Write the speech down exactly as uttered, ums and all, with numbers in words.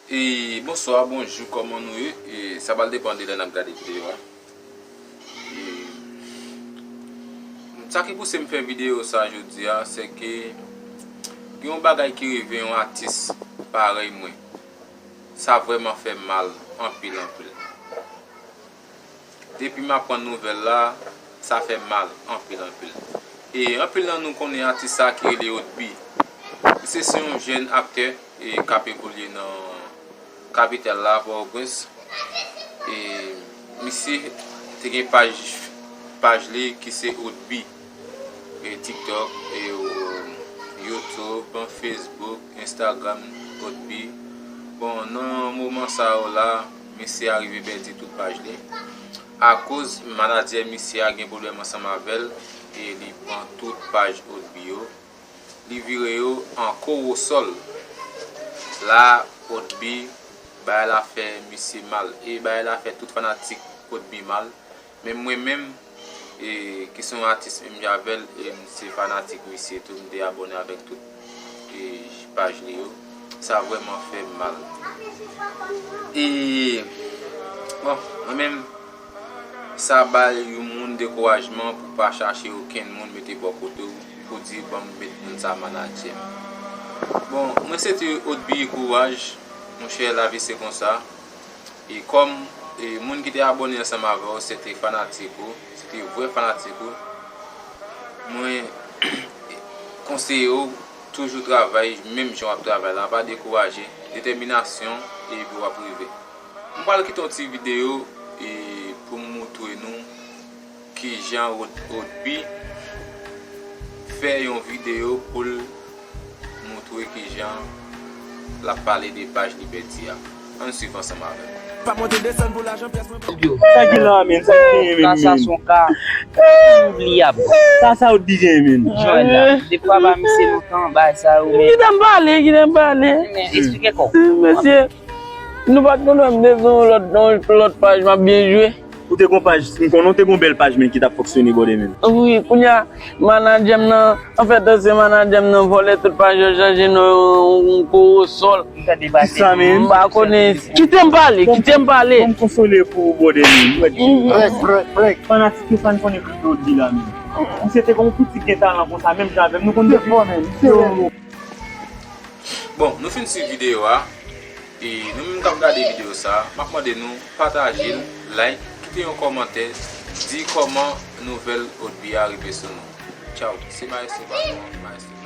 E bonswa, bonjou, kòman nou ye? E sa pral depann de lè n ap gade videyo a. E sa ki pouse m fè videyo sa jodi a, se ke gen yon bagay ki rive yon atis parèy mwen. Sa vrèman fè m mal anpil, anpil. Depi m aprann nouvèl la, sa fè m mal anpil, anpil. E anpil nan nou konnen atis sa ki rele Odby. Misye se yon jèn aktè e k ap evolye nan kapital la, Pòtoprens. E misye te gen paj, paj li ki se Odby. E TikTok, e, o, YouTube, Facebook, Instagram, Odby. Bon, nan moman sa yo la, misye arive pèdi tout paj li. Akoz manadjè misye a gen pwoblèm ansanm avè l, e li pran tout paj Odby yo. Li vire yo an korosòl. La, Odby, bagay la fè misye mal. E bagay la fè tout fanatik Odby mal. Men mwen menm, e, ki se yon atis menm jan avè l, e m se fanatik misye tou, m te abòne avèk tout, e, paj li yo. Sa vrèman fè m mal. E, bon, mwen menm, sa bay yon moun dekourajman pou pa chache okenn moun mete bò kote w, pou di, "Ban m met moun sa manadjè m." Bon, mwen swete Odby kouraj, monchè, lavi se konsa. E kòm, e, moun ki te abòne ansanm avè w, se te fanatik ou, se te vrè fanatik ou, mwen konseye w toujou travay, menm jan w ap travay la, pa dekouraje, detèminasyon, epi w ap rive. M pral kite yon ti videyo, e, pou m moutre nou kijan Od-, Odby fè yon videyo pou l moutre kijan l ap pale de paj li pèdi a. Ann swiv ansanm avè m. Pa monte desann pou lajan pyès mwen. Sa ki la, men, sa ki genyen, men, men. Sa, sa se yon ka inoubliyab. Sa, sa Odby genyen, men. Jwenn la. Defwa ba misye lontan, bay sa yo, men. Kite m pale, kite m pale. Men, eksplike kò w. Mesye, nou pa t konn wè m te sou yon lòt, yon lòt paj, m ap byen jwe. Ou te gon paj, m konnen w te gon bèl paj, men ki t ap fonksyone, brother, men. Wi, kounye a, manadjè m nan, anfèt, ansyen manadjè m nan vòlè tout paj yo, chanje non yon korosòl. Kisa, men? M pa konnen. Kite m pale, kite m pale. Fò m konsole pou ou, brother, men. Fanatik yo pa n konnen ki Odby la, men. Misye te gon pitit gen talan konsa, menm jan avè m. Nou konn depi. Bon, nou fin swiv videyo a. E nou menm k ap gade videyo sa, m ap mande nou pataje l, like, kite yon kòmantè, di kòman nouvèl Odby a rive sou nou. Tchaw, se Maestro Patron, Maestro.